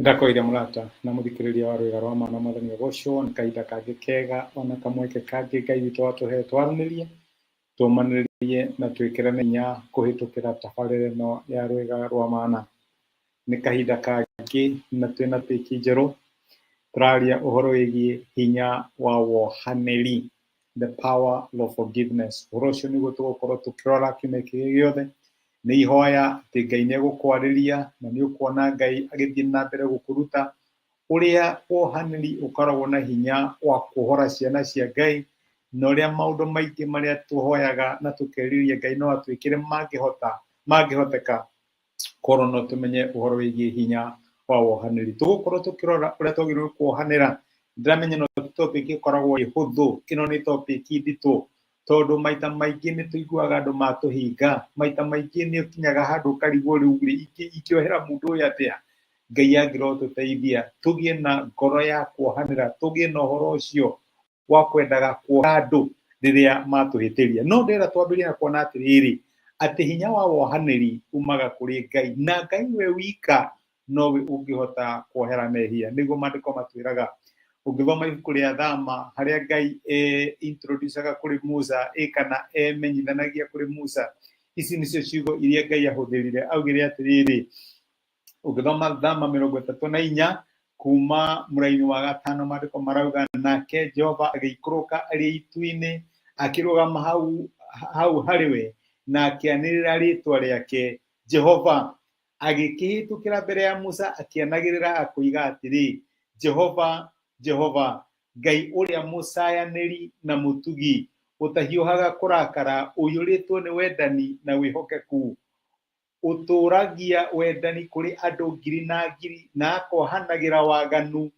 Ndakoire mũrata na mũthikĩrĩria wa rwĩga rwa ma na mwathani agocwo nĩ kahinda kangĩ kega ona kamweke kangĩ Ngai witũ atũhe twaranĩrie, tũmanĩrĩrie na twĩkĩrane hinya kũhĩtũkĩra tabarĩra ĩno ya rwĩga rwa mana. Nĩ kahinda kangĩ na twĩna pĩki njerũ tũraria ũhoro wĩgiĩ hinya wa wohanĩri, the power of forgiveness. Ũhoro ũcio nĩguo tũgũkorwo tũkĩrora kiumia kĩrĩa gĩothe. Nĩ ihoya atĩ Ngai nĩ egũkwarĩria na nĩ ũkuona Ngai agĩthiĩ na mbere gũkũruta ũrĩa wohanĩri ũkoragwo na hinya wa kuohora ciana cia Ngai na ũrĩa maũndũ maingĩ marĩa tũhoyaga na tũkerirĩria Ngai no atwĩkĩre mangĩhota mangĩhoteka korwo no tũmenye ũhoro wĩgiĩ hinya wa wohanĩri. Tũgũkorwo tũkĩrora ũrĩa twagĩrĩirwo kuohanĩra. Ndĩramenya ĩno ti topic ĩkoragwo ĩ hũthũ, ĩno nĩ topic nditũ tondũ maita maingĩ nĩ tũiguaga andũ matũhinga, maita maingĩ nĩ ũkinyaga handũ ũkarigwo rĩu rĩ, ingĩohera mũndũ ũyũ atĩa? Ngai angĩrotũteithia tũgĩe na ngoro ya kuohanĩra, tũgĩe na ũhoro ũcio wa kwendaga kuoha andũ rĩrĩa matũhĩtĩria. No ndĩrenda twambĩrĩrie na kuona atĩrĩrĩ, atĩ hinya wa wohanĩri umaga kũrĩ Ngai, na Ngai we wika nowe ũngĩhota kuohera mehia. Nĩguo maandĩko matwĩraga. Ũngĩthoma ibuku rĩa Thama harĩa Ngai introducaga kũrĩ Musa kana emenyithanagia kũrĩ Musa, ici nĩcio ciugo iria Ngai ahũthĩrire. Augire atĩrĩrĩ, ũngĩthoma Thama 34 kuma mũraini wa gatano maandĩko marauga, nake Jehova agĩikũrũka arĩ itu-inĩ akĩrũgama hau hau harĩ we na akĩanĩrĩra rĩĩtwa rĩake Jehova. Agĩkĩhĩtũkĩra mbere ya Musa akĩanagĩrĩra akoiga atĩrĩ, Jehova, Jehova, Ngai ũrĩa mũcayanĩri na mũtugi, ũtahiũhaga kũrakara, ũiyũrĩtwo nĩ wendani na wĩhokeku, ũtũũragia wendani kũrĩ andũ ngiri na ngiri, na akohanagĩra waganu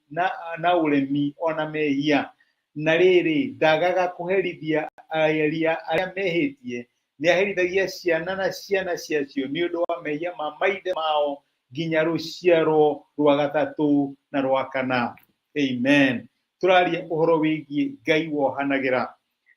na ũremi o na mehia. Na rĩrĩ, ndagaga kũherithia arĩa mehĩtie, nĩaherithagia ciana na ciana ciacio nĩ ũndũ wa mehia ma maithe mao nginya rũciaro rwa gatatũ na rwa kana. Amen. Tũraria ũhoro wĩgiĩ Ngai wohanagĩra.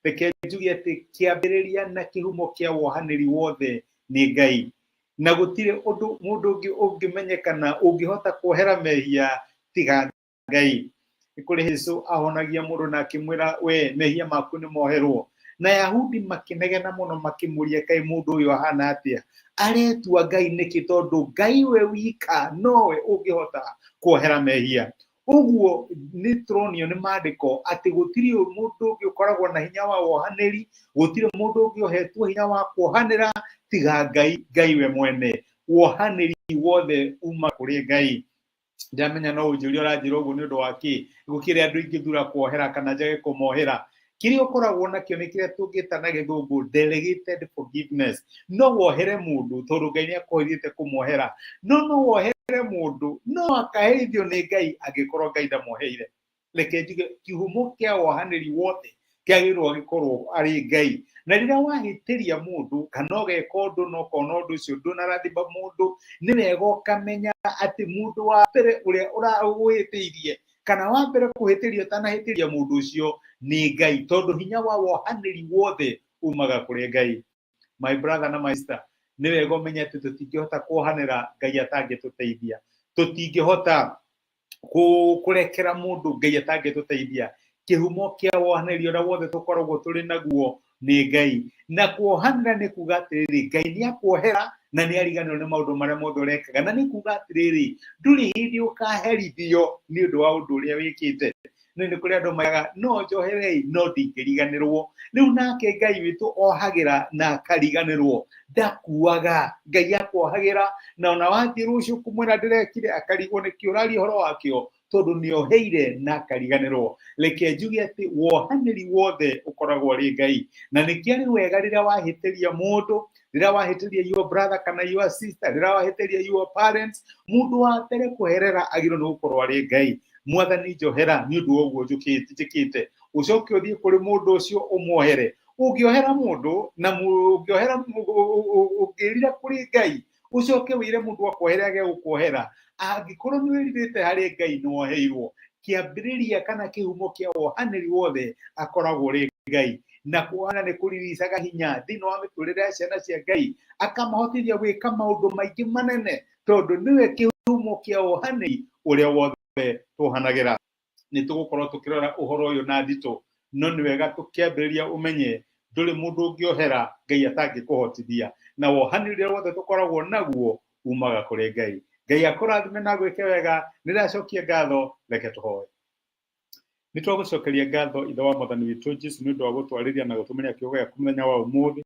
Reke njuge atĩ kĩambĩrĩria na kĩhumo kĩa wohanĩri wothe nĩ Ngai. Na gũtirĩ ũndũ mũndũ ũngĩ ũngĩmenyekana ũngĩhota kuohera mehia tiga Ngai. Nĩ kũrĩ Jesũ ahonagia mũndũ na akĩmwĩra we mehia maku nĩ moherwo. Na Yahudi makĩnegena mũno makĩmũria kaĩ mũndũ ũyũ ahana atĩa? Aretua Ngai nĩkĩ tondũ Ngai we wika nowe ũngĩhota kuohera mehia. Ũguo nĩ tũronio nĩ maandĩko atĩ gũtirĩ mũndũ ũngĩ ũkoragwo na hinya wa wohanĩri, gũtirĩ mũndũ ũngĩ ũhetwo hinya wa kuohanĩra tiga Ngai, Ngai we mwene. Wohanĩri wothe uma kũrĩ Ngai. Ndamenya no ũnjũrie ũranjĩra ũguo nĩ ũndũ wa kĩ, gũkĩrĩ andũ ingĩthura kuohera kana njage kũmohera. Kĩrĩa ũkoragwo nakĩo nĩ kĩrĩa tũngĩta na gĩthũngũ delegated forgiveness. No wohere mũndũ tondũ Ngai nĩ akũhithĩte kũmuohera, no no wohere mũndũ no akaherithio nĩ Ngai angĩkorwo Ngai ndamwoheire. Reke njuge kĩhumo kĩa wohanĩri wothe kĩagĩrĩirwo gĩkorwo arĩ Ngai. Na rĩrĩa wahĩtĩria mũndũ kana ũgeka ũndũ na ũkona ũndũ ũcio ndũnarathima mũndũ, nĩ wega ũkamenya atĩ mũndũ wa mbere ũrĩa ũhĩtĩirie kana wa mbere kũhĩtĩria ũtanahĩtĩria mũndũ ũcio nĩ Ngai, tondũ hinya wa wohanĩri wothe umaga kũrĩ Ngai. My brother na my sister, nĩ wega ũmenye atĩ tũtingĩhota kuohanĩra Ngai atangĩtũteithia. Tũtingĩhota kũrekera mũndũ Ngai atangĩtũteithia. Kĩhumo kĩa wohanĩri ũrĩa wothe tũkoragwo tũrĩ naguo nĩ Ngai. Na kuohanĩra nĩ kuga atĩrĩrĩ, Ngai nĩ akuohera na nĩ ariganĩrwo nĩ maũndũ marĩa mothe ũrekaga. Na nĩ kuga atĩrĩrĩ, ndũrĩ hĩndĩ ũkaherithio nĩ ũndũ wa ũndũ ũrĩa wĩkĩte. No nĩ kũrĩ andũ maigaga no njoherei no ndingĩriganĩrwo. Rĩu nake Ngai witũ ohagĩra na akariganĩrwo, ndakuaga. Ngai akuohagĩra na ona wathiĩ rũciũ kũmwĩra ndĩrekire akarigwo nĩkĩ ũraria ũhoro wakĩo, tondũ nĩ oheire na akariganĩrwo. Reke njuge atĩ wohanĩri wothe ũkoragwo ũrĩ Ngai. Na nĩkĩo arĩ wega rĩrĩa wahĩtĩria mũndũ, rĩrĩa wahĩtĩria your brother kana your sister, rĩrĩa wahĩtĩria your parents, mũndũ wa mbere kũherera agĩrĩirwo nĩ gũkorwo arĩ Ngai. Mwathani njohera nĩ ũndũ wa ũguo njĩkĩte. Ũcoke ũthiĩ kũrĩ mũndũ ũcio ũmuohere. Ũngĩohera mũndũ na ũngĩohera ũngĩrira kũrĩ Ngai, ũcoke wĩre mũndũ akuohere age gũkuohera, angĩkorwo nĩ wĩrirĩte harĩ Ngai nĩ woheirwo. Kĩambĩrĩria kana kĩhumo kĩa wohanĩri wothe akoragwo ũrĩ Ngai. Na kuohana nĩ kũriricaga hinya thĩinĩ wa mĩtũrĩre ya ciana cia Ngai, akamahotithia gwĩka maũndũ maingĩ manene, tondũ nĩwe kĩhumo kĩa wohanĩri Ũrĩa wothe tũhanagĩra. Nĩ tũgũkorwo tũkĩrora ũhoro ũyũ na nditũ, no nĩ wega tũkĩambĩrĩria ũmenye ndũrĩ mũndũ ũngĩohera Ngai atangĩkũhotithia, na wohani ũrĩa wothe tũkoragwo naguo umaga kũrĩ Ngai. Ngai akũrathime na gwĩke wega. Nĩ ndacokia ngatho, reke tũhoe. Nĩ twagũcokeria ngatho, Ithe wa Mwathani witũ Jesu, nĩ ũndũ wa gũtwarĩria na gũtũmĩria kiugo gĩaku mũthenya wa ũmũthĩ,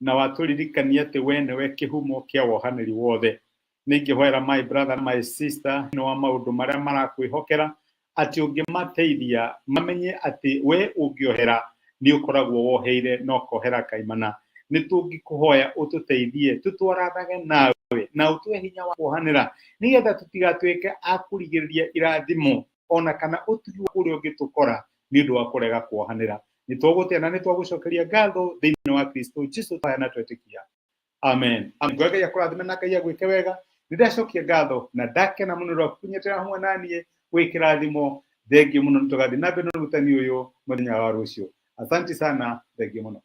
na watũririkania atĩ we nĩwe kĩhumo kĩa wohanĩri wothe. Nĩ ingĩhoera my brother na my sister nĩ wa maũndũ marĩa marakwĩhokera, atĩ ũngĩmateithia mamenye atĩ we ũngĩohera nĩ ũkoragwo woheire na ũkohera kaimana. Nĩ tũngĩkũhoya ũtũteithie tũtwaranage nawe na ũtũhe hinya wa kuohanĩra, nĩgetha tũtigatuĩke a kũrigĩrĩria irathimo ona kana ũtugi wa ũrĩa ũngĩtũkora nĩ ũndũ wa kũrega kuohanĩra. Nĩ twagũtĩa na nĩ twagũcokeria ngatho thĩinĩ wa Kristo Jesu twaya na twetĩkia, amen. Amen. Ngai akũrathime na Ngai agwĩke wega. Nĩ ndacokia ngatho na ndakena mũno rwa kũnyitĩra hamwe na niĩ wĩ kĩrathimo. Thengiũ mũno, nĩ tũgathiĩ na mbere na ũrutani ũyũ mũthenya wa rũciũ. Asante sana, thengiũ mũno.